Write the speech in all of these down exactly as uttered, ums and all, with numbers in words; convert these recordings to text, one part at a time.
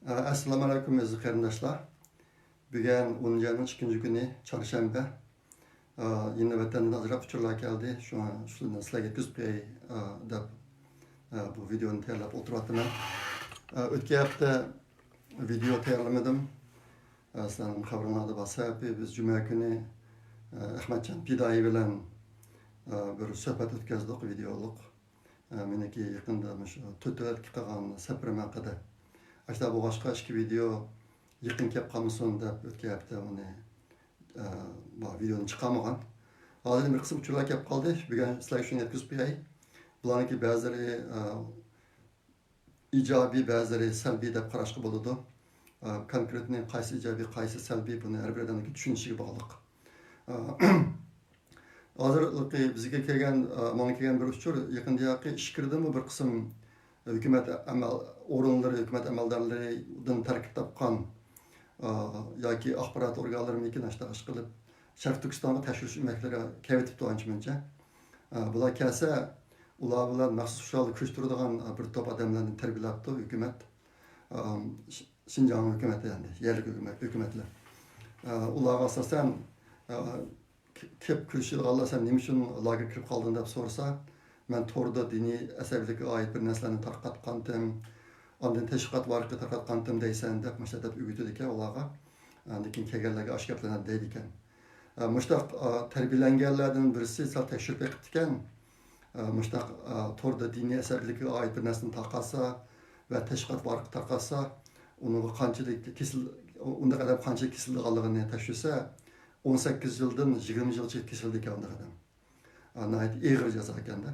ئەسسالامۇ ئەلەيكۇم ئەزىز قېرىنداشلار. بۈگۈن ئونىنچى ئاينىڭ ئىككىنچى كۈنى، چارشەنبە. ئا، يەنە ۋەتەندىن ئازراق ئۇچۇرلار كەلدى. شۇڭا شۇنى سىلەرگە يەتكۈزۈپ قوياي، ئا، دەپ، ئا، بۇ ۋىدېئونى تەييارلاپ ئولتۇرۇۋاتىمەن. ئا، ئۆتكەن ھەپتە ۋىدېئو تەييارلىمىدىم. ئا، سىلەرنىڭ خەۋىرىڭلاردا بار سەۋەبى، بىز جۈمە كۈنى، ئا، ئەخمەتجان پىدائىي بىلەن، ئا، بىر سۆھبەت ئۆتكەزدۇق، ۋىدېئولۇق. ئە، مېنىڭكى يېقىندا مۇشۇ تۆت دۆلەتكە قىلغان سەپىرىم ھەققىدە. ئاشۇنداق بولغاچقا، ئىككى ۋىدېئو يېقىن كەپ قالمىسۇن دەپ، ئۆتكەن ھەپتە ئۇنى، ئە، بۇ ۋىدېئونى چىقارمىغان. ھازىر بىر قىسىم ئۇچۇرلار كەپ قالدى. بۈگۈن سىلەرگە شۇنى يەتكۈزۈپ قوياي. بۇلارنىڭكى بەزىلىرى، ئە، ئىجابىي، بەزىلىرى سەلبىي دەپ قاراشقا بولىدۇ. ئە، كونكرېتنى قايسى ئىجابىي، قايسى سەلبىي، بۇنى ھەر بىر ئادەمنىڭكى چۈشىنىشىگە باغلىق. ئە، ھازىرقى بىزگە كەلگەن، ئا، ماڭا كەلگەن بىر ئۇچۇر، يېقىندىياقى ئىچكىرىدىمۇ بىر قىسىم ھۆكۈمەت ئەمەل ئورۇنلىرى، ھۆكۈمەت ئەمەلدارلىرىدىن تەركىب تاپقان، ئا، ياكى ئاخبارات ئورگانلىرىمىكىن ئاشتا ئىش قىلىپ، شەرقىي تۈركىستانغا تەكشۈرۈش ئۆمەكلىرى كېلىۋېتىپتۇ ئانچە مۇنچە. ئا، بۇلار كەلسە، ئۇلار بىلەن مەخسۇس خۇشال كۆرۈشتۈرىدىغان، ئا، بىر توپ ئادەملەرنى تەربىيەلەپتۇ ھۆكۈمەت. ئا، ش-، شىنجاڭ ھۆكۈمىتى، يەنى يەرلىك ھۆكۈمەت، ھۆكۈمەتلەر. ئا، ئۇلارغا ئاساسەن، ئا، ك-، كېلىپ كۆرۈشىدىغانلار، «سەن نېمە ئۈچۈن لاگېرغا كىرىپ قالدىڭ؟» دەپ سورىسا، «مەن توردا دىنىي ئەسەبىيلىككە ئائىت بىر نەرسىلەرنى تارقاتقانتىم، ئاندىن تەشۋىقات ۋارىقى تارقاتقانتىم دەيسەن» دەپ، مۇشۇنداق دەپ ئۆگىتىدىكەن ئۇلارغا. ئاندىن كېيىن كەلگەنلەرگە ئاشۇ گەپلەرنى دەيدىكەن. ئە، مۇشۇنداق، ئا، تەربىيەلەنگەنلەردىن بىرسى سەل تەكشۈرۈپ بېقىپتىكەن. ئە، مۇشۇنداق، ئا، توردا دىنىي ئەسەبىيلىككە ئائىت بىر نەرسىنى تارقاتسا ۋە تەشۋىقات ۋارىقى تارقاتسا، ئۇنىڭغا قانچىلىك كېسىل-، ئۇنداق ئادەم قانچىلىك كېسىلىدىغانلىقىنى تەكشۈرسە، ئون سەككىز يىلدىن يىگىرمە يىلغىچە كېسىلىدىكەن ئۇنداق ئادەم. ئا، ناھايىتى ئېغىر جازا ئىكەندە.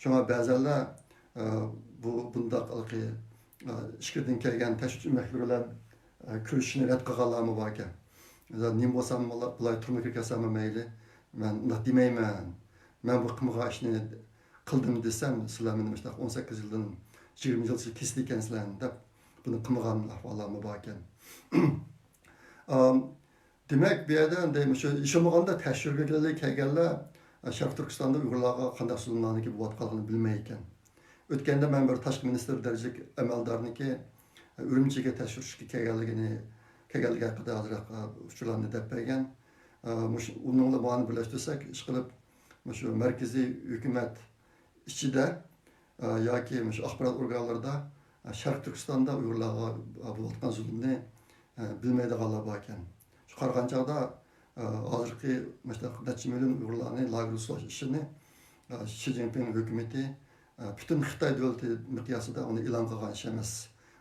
شۇڭا بەزەنلەر، ئا، بۇ، بۇنداق ھېلىقى، ئا، ئىچكىرىدىن كەلگەن تەشۋىش ئۆمەكلىرى بىلەن، ئا، كۆرۈشۈشنى رەت قىلغانلارمۇ باركەن. نېمە بولسام، بۇلار تۈرمىگە كىرسەممۇ مەيلى، مەن ئۇنداق دېمەيمەن. مەن بۇ قىلمىغان ئىشنى قىلدىم دېسەم، سىلەر مېنى مۇشۇنداق ئون سەككىز يىلدىن يىگىرمە يىلغىچە كېسىدىكەنسىلەر دەپ، بۇنى قىلمىغان ئەھۋاللارمۇ باركەن. ئام، دېمەك، بۇ يەردە ئەمدى مۇشۇ ھېچ بولمىغاندا تەكشۈرگىلى كەلگەنلەر، ئە، شەرقىي تۈركىستاندا ئۇيغۇرلارغا قانداق زۇلۇملارنىڭكى بولۇۋاتقانلىقىنى بىلمەيدىكەن. ئۆتكەندە مەن بىر تاشقى مىنىستىر دەرىجىلىك ئەمەلدارنىڭكى، ئە، ئۈرۈمچىگە تەكشۈرۈشكە كەلگەنلىكىنى، كەلگەنلىكى ھەققىدە ئازراق، ئە، ئۇچۇرلارنى دەپ بەرگەن. ئە، مۇشۇ، ئۇنىڭ بىلەن بۇنى بىرلەشتۈرسەك، ئىشقىلىپ، مۇشۇ مەركىزىي ھۆكۈمەت ئىچىدە، ئە، ياكى مۇشۇ ئاخبارات ئورگانلىرىدا، ئە، شەرقىي تۈركىستاندا ئۇيغۇرلارغا، ئە، بولۇۋاتقان زۇلۇمنى، ئە، بىلمەيدىغانلار باركەن. شۇ قارىغان چاغدا، ئە، ھازىرقى مۇشۇنداق نەچچە مىليون ئۇيغۇرلارنى لاگېرغا سولاش ئىشىنى، ئە، شى جىنپىڭ ھۆكۈمىتى، ئە، پۈتۈن خىتاي دۆلىتى مىقياسىدا ئۇنى ئېلان قىلغان ئىش ئەمەس.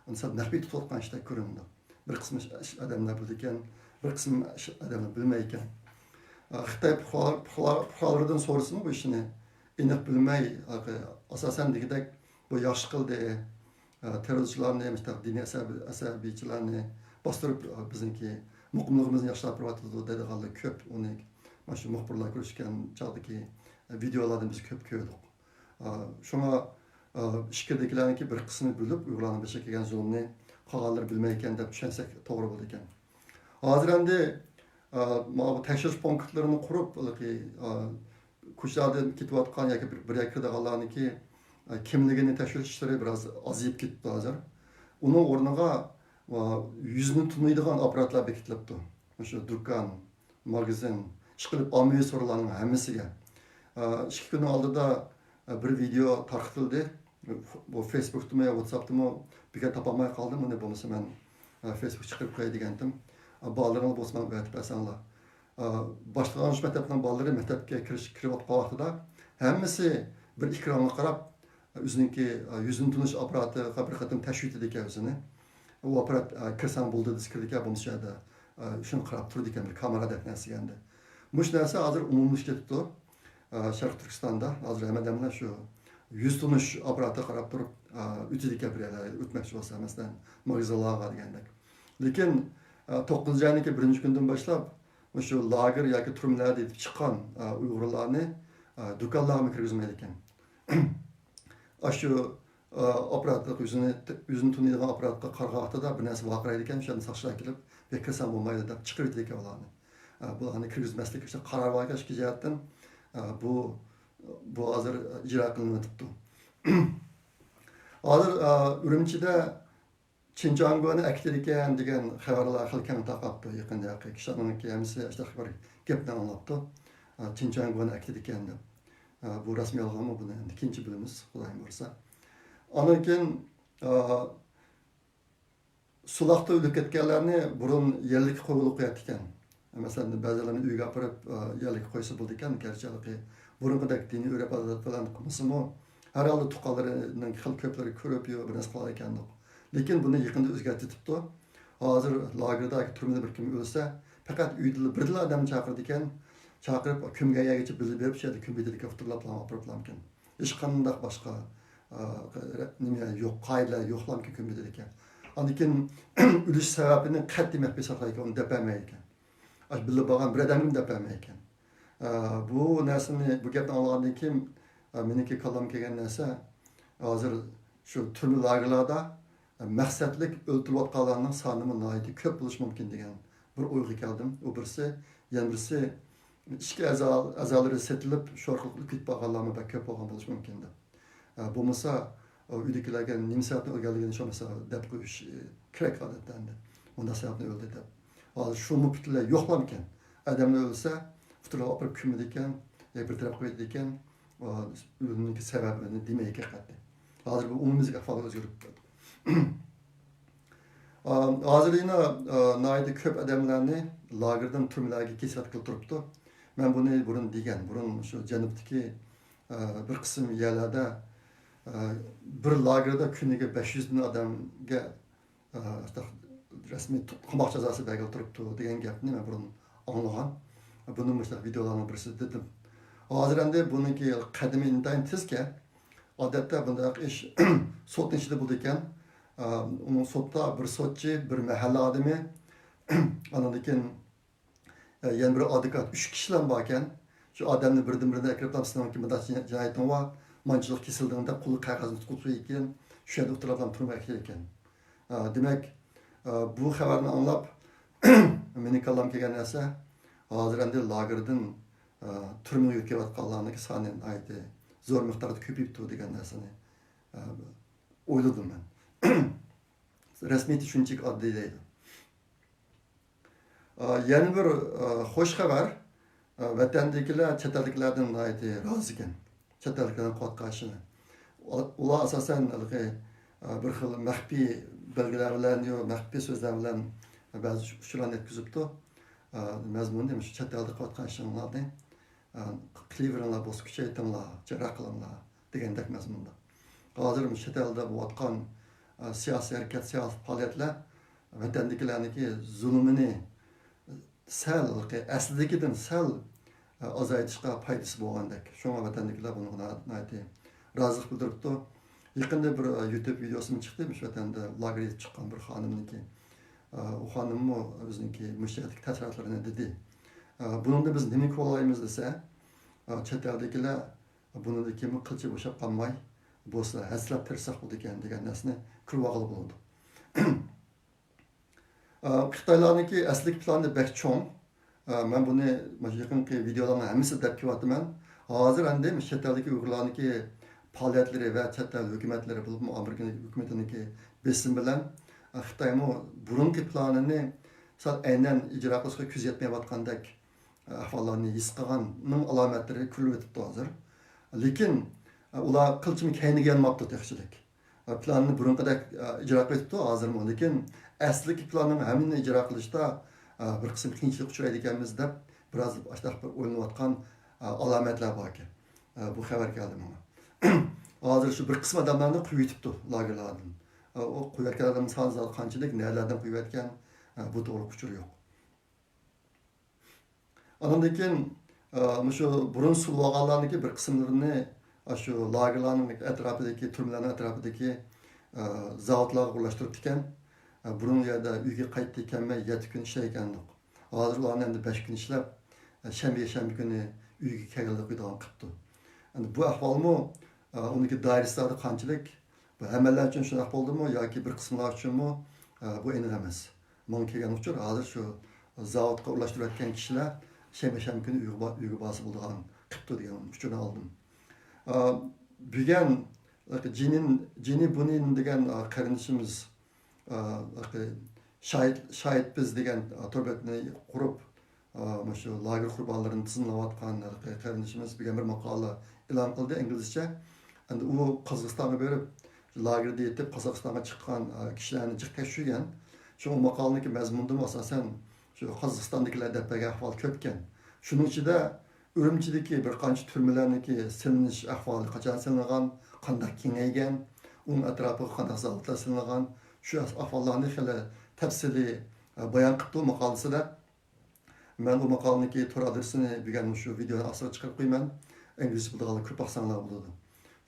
ئۇنى سەل نەق پېيىپ تۇتۇۋاتقان ئىشتەك كۆرۈنىدۇ. بىر قىسىم ئىش-، ئادەملەر بىلىدىكەن، بىر قىسىم ئىش-، ئادەملەر بىلمەيدىكەن. ئە، خىتاي پۇقرا-، پۇقرا-، پۇقرالىرىدىن سورىسىمۇ بۇ ئىشنى ئېنىق بىلمەي، ئاساسەن دېگۈدەك، بۇ ياخشى قىلدى، ئە، تېررورچىلارنى، مۇشۇنداق دىنىي ئەسەبىي-، ئەسەبىيچىلارنى باستۇرۇپ، ئە، بىزنىڭكى مۇقىملىقىمىزنى ياخشىلاپ بېرىۋاتىدۇ دەيدىغانلار كۆپ. ئۇنى مانا شۇ مۇخبىرلار كۆرۈشكەن چاغدىكى، ئە، ۋىدېئولاردىن بىز كۆپ كۆردۇق. ئە، شۇڭا، ئە، ئىچكىرىدىكىلەرنىڭكى بىر قىسمى بىلىپ، ئۇيغۇرلارنىڭ بېشىغا كەلگەن زۇلۇمنى قالغانلىرى بىلمەيدىكەن دەپ چۈشەنسەك توغرا بولىدىكەن. ھازىر ئەمدى، ئە، مانا بۇ تەكشۈرۈش پونكىتلىرىنى قۇرۇپ، ھېلىقى، ئە، كوچىلاردىن كېتىۋاتقان ياكى بىر، بىر يەرگە كىرىدىغانلارنىڭكى، ئە، كىملىكىنى تەكشۈرۈش ئىشلىرى بىراز ئازىيىپ كېتىپتۇ ھازىر. ئۇنىڭ ئورنىغا، ئە، يۈزنى تونۇيدىغان ئاپپاراتلار بېكىتىلىپتۇ. مۇشۇ دۇكان، ماگىزىن، ئىشقىلىپ ئاممىۋى سورۇنلارنىڭ ھەممىسىگە. ئە، ئىككى كۈننىڭ ئالدىدا، ئە، بىر ۋىدېئو تارقىتىلدى. بۇ فېيسبۇكتىمۇ يا ۋاتساپتىمۇ بىكار تاپالماي قالدىم. ئۇنى بولمىسا مەن، ئە، فېيسبۇك چىقىرىپ قوياي دېگەنتىم. ئە، بالىلىرىڭلار بولسا ماڭا ئەۋەتىپ بەرسەڭلار. ئە، باشلانغۇچ مەكتەپنىڭ بالىلىرى مەكتەپكە كىرىش، كىرىۋاتقان ۋاقتىدا ھەممىسى بىر ئېكرانغا قاراپ، ئۆزىنىڭكى، ئە، يۈزىنى تونۇش ئاپپاراتىغا بىر قېتىم تەكشۈرتىدىكەن ئۆزىنى. ئۇ ئاپپارات، ئە، «كىرسەڭ بولدى» دېسە كىرىدىكەن، بولمىسا شۇ يەردە، ئە، شۇنى قاراپ تۇرىدىكەن، بىر كامېرا دەپ نەرسىگە ئەمدى. مۇشۇ نەرسە ھازىر ئومۇملىشىپ كېتىپتۇ. ئە، شەرقىي تۈركىستاندا ھازىر ھەممە ئادەملەر شۇ يۈز تونۇش ئاپپاراتىغا قاراپ تۇرۇپ، ئە، ئۆتىدىكەن بىر يەرلەرگە ئۆتمەكچى بولسا، مەسىلەن، ماگىزىنلارغا دېگەندەك. لېكىن، ئە، توققۇزىنچى ئاينىڭكى بىرىنچى كۈنىدىن باشلاپ مۇشۇ لاگېر ياكى تۈرمىلەردە يېتىپ چىققان، ئە، ئۇيغۇرلارنى، ئە، دۇكانلارغىمۇ كىرگۈزمەيدىكەن. ئاشۇ، ئە، ئاپپاراتلىق يۈزىنى، يۈزىنى تونۇيدىغان ئاپپاراتقا قارىغان ۋاقتىدا بىر نەرسە ۋارقىرايدىكەن، شۇ يەردىن ساقچىلار كېلىپ، «بۇ يەرگە كىرسەڭ بولمايدۇ» دەپ چىقىرىۋېتىدىكەن ئۇلارنى. ئە، بۇلارنى كىرگۈزمەسلىك ئۈچۈن قارار باركەن ئىككى جەھەتتىن. ئە، بۇ، بۇ ھازىر ئىجرا قىلىنىۋېتىپتۇ. ھازىر، ئە، ئۈرۈمچىدە چىن چۈەنگونى ئەكېتىدىكەن دېگەن خەۋەرلەر خېلى كەڭ تارقاپتۇ يېقىندا. كىشىلەرنىڭكى ھەممىسى ئاشۇنداق بىر گەپنى ئاڭلاپتۇ. ئا، چىن چۈەنگونى ئەكېتىدىكەن دەپ. ئا، بۇ راستمۇ يالغانمۇ، بۇنى ئەمدى كېيىنچە بىلىمىز، خۇدايىم بۇيرۇسا. ئاندىن كېيىن، ئا، سۇلاقتا ئۆلۈپ كەتكەنلەرنى بۇرۇن يەرلىككە قويغىلى قوياتتىكەن. مەسىلەن، بەزىلەرنى ئۆيگە ئاپىرىپ، ئا، يەرلىككە قويسا بولىدىكەن. گەرچە ھېلىقى بۇرۇنقىدەك دىنىي ئۆرپ-ئادەت بىلەن قىلمىسىمۇ، ھەر ھالدا تۇغقانلىرىنىڭ خېلى كۆپلىرى كۆرۈپ، يۇ-، بىر نەرسە قىلالىكەندۇق. لېكىن بۇنى يېقىندا ئۆزگەرتىۋېتىپتۇ. ھازىر لاگېردا، تۈرمىدە بىر كىم ئۆلسە، پەقەت ئۆيدىلا بىردىلا ئادەمنى چاقىرىدىكەن. چاقىرىپ، كۆمگەن يەرگىچە بىللە بېرىپ، شۇ يەردە كۆمۈۋېتىدىكەن، ئۇتتۇرلاپ ئاپىرىپلامكەن. ھېچقانداق باشقا، ئا، نېمە يوق، قائىدىلەر يوقلامكەن، كۆمۈۋېتىدىكەن. ئاندىن كېيىن ئۆلۈش سەۋەبىنى قەتئىي مەخپىي ساقلايدىكەن، ئۇنى دەپ بەرمەيدىكەن. ئاشۇ بىللە بارغان بىر ئادەمگىمۇ دەپ بەرمەيدىكەن. ئا، بۇ نەرسىنى، بۇ گەپنى ئاڭلىغاندىن كېيىن، ئا، مېنىڭكى كاللامغا كەلگەن نەرسە، ھازىر شۇ تۈرمە لاگېرلاردا، ئا، مەقسەتلىك ئۆلتۈرۈلۈۋاتقانلارنىڭ سانىمۇ ناھايىتى كۆپ بولۇشى مۇمكىن دېگەن بىر ئويغا كەلدىم. ئۇ بىرسى، يەنە بىرسى، ئىچكى ئەزا-، ئەزالىرى سېتىلىپ، شورلۇقلۇق كېتىپ قالغانلارمۇ بەك كۆپ بولغان بولۇشى مۇمكىن دەپ. ئە، بولمىسا، ئۆيدىكىلەرگە نېمە سەۋەبتىن ئۆلگەنلىكىنى شۇ مەسىلە دەپ قويۇش، ئە، كېرەك ئادەتتە ئەمدى. مۇنداق سەۋەبتىن ئۆلدى دەپ. ھازىر شۇمۇ پۈتۈنلەي يوقلامكەن. ئادەملەر ئۆلسە، ئۇتتۇرلاپ ئاپىرىپ كۆمىدىكەن، يا بىر تەرەپ قويىدىكەن، ئۆلۈمنىڭكى سەۋەبىنى دېمەيدىكەن قەتئىي. ھازىر بۇ ئومۇميۈزلۈك ئەھۋالغا ئۆزگىرىپ كەتتى. ئا، ھازىر يەنە، ئا، ناھايىتى كۆپ ئادەملەرنى لاگېردىن تۈرمىلەرگە كېسىۋەتكىلى تۇرۇپتۇ. مەن بۇنى بۇرۇن دېگەن، بۇرۇن شۇ جەنۇبتىكى، ئا، بىر قىسىم يەرلەردە، ئا، بىر لاگېردا كۈنىگە بەش يۈز دىن ئادەمگە، ئا، رەسمىي تۇتقۇن قاماق جازاسى بەرگىلى تۇرۇپتۇ دېگەن گەپنى مەن بۇرۇن ئاڭلىغان. بۇنى مۇشۇنداق ۋىدېئولارنىڭ بىرسىدە دېدىم. ھازىر ئەمدى بۇنىڭكى قەدىمى ئىنتايىن تېزكەن. ئادەتتە بۇنداق ئىش سوتنىڭ ئىچىدە بولىدىكەن. ئا، ئۇنىڭ سوتتا بىر سوتچى، بىر مەھەللە ئادىمى، ئاندىن كېيىن، ئە، يەنە بىر ئادۋوكات، ئۈچ كىشىلا باركەن. شۇ ئادەمنى بىردىن-بىرىنى ئەكىرىپ، سېنىڭكى مۇنداق جىنا-، جىنايىتىڭ بار، مانچىلىق كېسىلدىڭ دەپ قولىغا قەغەزنى تۇتقۇزۇپ قويىدىكەن. شۇ يەردە ئولتۇرۇپ تۈرمىگە ئەكېتىدىكەن. ئا، دېمەك، ئا، بۇ خەۋەرنى ئاڭلاپ، مېنىڭ كاللامغا كەلگەن نەرسە، ھازىر ئەمدى لاگېردىن، ئا، تۈرمىگە يۆتكەۋاتقانلارنىڭكى سانى ناھايىتى زور مىقداردا كۆپىيىپتۇ دېگەن نەرسىنى، ئا، ئويلىدىم مەن. رەسمىيىتى شۇنچىلىك ئاددىي دەيدۇ. ئا، يەنە بىر، ئا، خوش خەۋەر، ئا، ۋەتەندىكىلەر چەت ئەلدىكىلەردىن ناھايىتى رازىكەن. چەت ئەلدىكىلەرنىڭ قىلىۋاتقان ئىشىنى. ئۇ-، ئۇلار ئاساسەن ھېلىقى، ئا، بىر خىل مەخپىي بەلگىلەر بىلەن، يو، مەخپىي سۆزلەر بىلەن بەزى ئۇچۇرلارنى يەتكۈزۈپتۇ. ئا، مەزمۇنى مۇشۇ چەت ئەلدە قىلىۋاتقان ئىشىڭلارنى، ئا، قىلىۋېرىڭلار، بولسا كۈچەيتىڭلار، جىقراق قىلىڭلار دېگەندەك مەزمۇندا. ھازىر مۇشۇ چەت ئەلدە بولۇۋاتقان، ئا، سىياسىي ھەرىكەت، سىياسىي پائالىيەتلەر ۋەتەندىكىلەرنىڭكى زۇلۇمىنى سەل، ئەسلىدىكىدىن سەل، ئا، ئازايتىشقا پايدىسى بولغاندەك. شۇڭا ۋەتەندىكىلەر بۇنىڭغا ناھايىتى رازىلىق بىلدۈرۈپتۇ. يېقىندا بىر، ئا، يۇتۇب ۋىدېئوسىمۇ چىقتى، مۇشۇ ۋەتەندە لاگېر يېتىپ چىققان بىر خانىمنىڭكى. ئا، ئۇ خانىممۇ ئۆزىنىڭكى مۇشۇ يەردىكى تەسىراتلىرىنى دېدى. ئا، بۇنىڭدا بىز نېمىنى كۆرەلەيمىز دېسە، ئا، چەت ئەلدىكىلەر بۇنىڭدىن كېيىنمۇ قىلچە بوشاپ قالماي، بولسا ھەسسىلەپ تىرىشساق بولىدىكەن دېگەن نەرسىنى كۆرۈۋالغىلى بولىدۇ. ئا، خىتايلارنىڭكى ئەسلىدىكى پىلانى بەك چوڭ. ئا، مەن بۇنى مۇشۇ يېقىنقى ۋىدېئولارنىڭ ھەممىسىدە دەپ كېلىۋاتىمەن. ھازىر ئەمدى مۇشۇ چەت ئەلدىكى ئۇيغۇرلارنىڭكى پائالىيەتلىرى ۋە چەت ئەل ھۆكۈمەتلىرى، بولۇپمۇ ئامېرىكا ھۆكۈمىتىنىڭكى بېسىمى بىلەن، ئا، خىتايمۇ بۇرۇنقى پىلانىنى سەل ئەينەن ئىجرا قىلىشقا كۆزى يەتمەيۋاتقاندەك ئەھۋاللارنى ھېس قىلغاننىڭ ئالامەتلىرى كۆرۈلۈۋېتىپتۇ ھازىر. لېكىن، ئە، ئۇلار قىلچىمۇ كەينىگە يانماپتۇ تېخىچىلىك. ئە، پىلاننى بۇرۇنقىدەك، ئە، ئىجرا قىلىۋېتىپتۇ ھازىرمۇ. لېكىن ئەسلىدىكى پىلاننىڭ ھەممىنى ئىجرا قىلىشتا، ئە، بىر قىسىم قىيىنچىلىق ئۇچرايدىكەنمىز دەپ، بىراز ئاشۇنداق بىر ئويلىنىۋاتقان، ئە، ئالامەتلەر باركەن. ئە، بۇ خەۋەر كەلدى ماڭا. ھازىر شۇ بىر قىسىم ئادەملەرنى قويۇۋېتىپتۇ لاگېرلاردىن. ئە، ئۇ قويۇۋەتكەن ئادەمنىڭ سانى زادى قانچىلىك، نەلەردىن قويۇۋەتكەن، ئە، بۇ توغرىلىق ئۇچۇر يوق. ئاندىن كېيىن، ئە، مۇشۇ بۇرۇن سولىۋالغانلارنىڭكى بىر قىسىملىرىنى، ئە، شۇ لاگېرلارنىڭ ئەتراپىدىكى، تۈرمىلەرنىڭ ئەتراپىدىكى، ئە، زاۋۇتلارغا ئورۇنلاشتۇرۇپتىكەن. ئە، بۇرۇن يەردە ئۆيگە قايتىپ كەلمەي يەتتە كۈن ئىشلەيدىكەنۇق. ھازىر ئۇلارنى ئەمدى بەش كۈن ئىشلەپ، ئە، شەنبە، يەكشەنبە كۈنى ئۆيگە كەلگىلى قويىدىغان قىپتۇ. ئەمدى بۇ ئەھۋالمۇ، ئە، ئۇنىڭكى دائىرىسى قانچىلىك؟ بۇ ھەممەلەر ئۈچۈن شۇنداق بولدىمۇ ياكى بىر قىسىملار ئۈچۈنمۇ، ئە، بۇ ئېنىق ئەمەس. ماڭا كەلگەن ئۇچۇر، ھازىر شۇ زاۋۇتقا ئورۇنلاشتۇرۇۋەتكەن كىشىلەر شەنبە، شەنبە كۈنى ئۆيگە با-، ئۆيگە بارسا بولىدىغان قىپتۇ دېگەن ئۇچۇرنى ئالدىم. ئا، بۈگۈن جىنىن، جىنى بۇنىن دېگەن، ئا، قېرىندىشىمىز، ئە، شاھىت، شاھىت بىز دېگەن، ئە، تور بەتنى قۇرۇپ، ئە، مۇشۇ لاگېر قۇربانلىرىنى تىزىملاۋاتقان ھېلىقى قېرىندىشىمىز بۈگۈن بىر ماقالە ئېلان قىلدى ئىنگلىزچە. ئەمدى ئۇ قازاقىستانغا بېرىپ، لاگېردا يېتىپ، قازاقىستانغا چىققان، ئە، كىشىلەرنى جىق تەكشۈرگەن. شۇڭا ئۇ ماقالىنىڭكى مەزمۇنىدىمۇ ئاساسەن شۇ قازاقىستاندىكىلەر دەپ بەرگەن ئەھۋال كۆپكەن. شۇنىڭ ئىچىدە ئۈرۈمچىدىكى بىر قانچە تۈرمىلەرنىڭكى سېلىنىش ئەھۋالى قاچان سېلىنغان، قانداق كېڭەيگەن، ئۇنىڭ ئەتراپىغا قانداق زاۋۇتلار سېلىنغان، شۇ ئەھۋاللارنى خېلى تەپسىلىي، ئە، بايان قىپتۇ ماقالىسىدە. مەن بۇ ماقالىنىڭكى تور ئادرېسىنى بۈگۈن شۇ ۋىدېونىڭ ئاستىغا چىقىرىپ قويىمەن. ئىنگلىزچە بىلىدىغانلار كۆپ باقساڭلار بولىدۇ.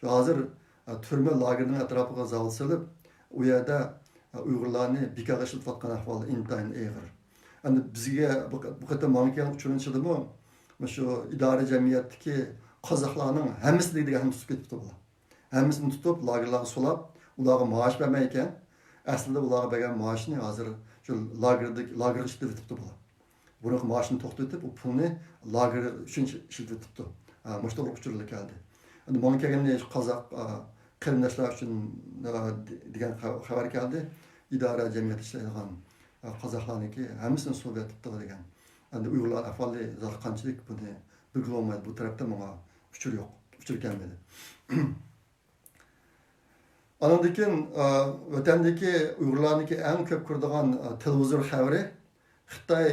شۇ ھازىر، ئە، تۈرمە لاگېرنىڭ ئەتراپىغا زاۋۇت سېلىپ، ئۇ يەردە، ئە، ئۇيغۇرلارنى بىكارغا ئىشلىتىۋاتقان ئەھۋال ئىنتايىن ئېغىر. ئەمدى بىزگە بۇ، بۇ قېتىم ماڭا كەلگەن ئۇچۇرنىڭ ئىچىدىمۇ مۇشۇ ئىدارە جەمئىيەتتىكى قازاقلارنىڭ ھەممىسىنى دېگۈدەك ھەممىسىنى تۇتۇپ كېتىپتۇ بۇلار. ھەممىسىنى تۇتۇپ، لاگېرلارغا سولاپ، ئۇلارغا مائاش بەرمەيدىكەن. ئەسلىدە ئۇلارغا بەرگەن مائاشنى ھازىر شۇ لاگېردىكى، لاگېرغا ئىشلىتىۋېتىپتۇ بۇلار. بۇرۇنقى مائاشىنى توختىتىپ، ئۇ پۇلنى لاگېر ئۈچۈن ئىشلىتىۋېتىپتۇ. ھە، مۇشۇ توغرىلىق ئۇچۇرلار كەلدى. ئەمدى ماڭا كەلگەندە قازاق، ئا، قېرىنداشلار ئۈچۈن، ئا، دېگەن خەۋەر كەلدى. ئىدارە جەمئىيەتتە ئىشلەيدىغان، ئا، قازاقلارنىڭكى ھەممىسىنى سوۋېتتىغا دېگەن. ئەمدى ئۇيغۇرلار ئەھۋالى زادى قانچىلىك بۇنى بىلگىلى بولمايدۇ. بۇ تەرەپتە ماڭا ئۇچۇر يوق، ئۇچۇر كەلمىدى. ئانىڭدىن كېيىن، ئا، ۋەتەندىكى ئۇيغۇرلارنىڭكى ئەڭ كۆپ كۆرىدىغان، ئا، تېلېۋىزور خەۋىرى خىتاي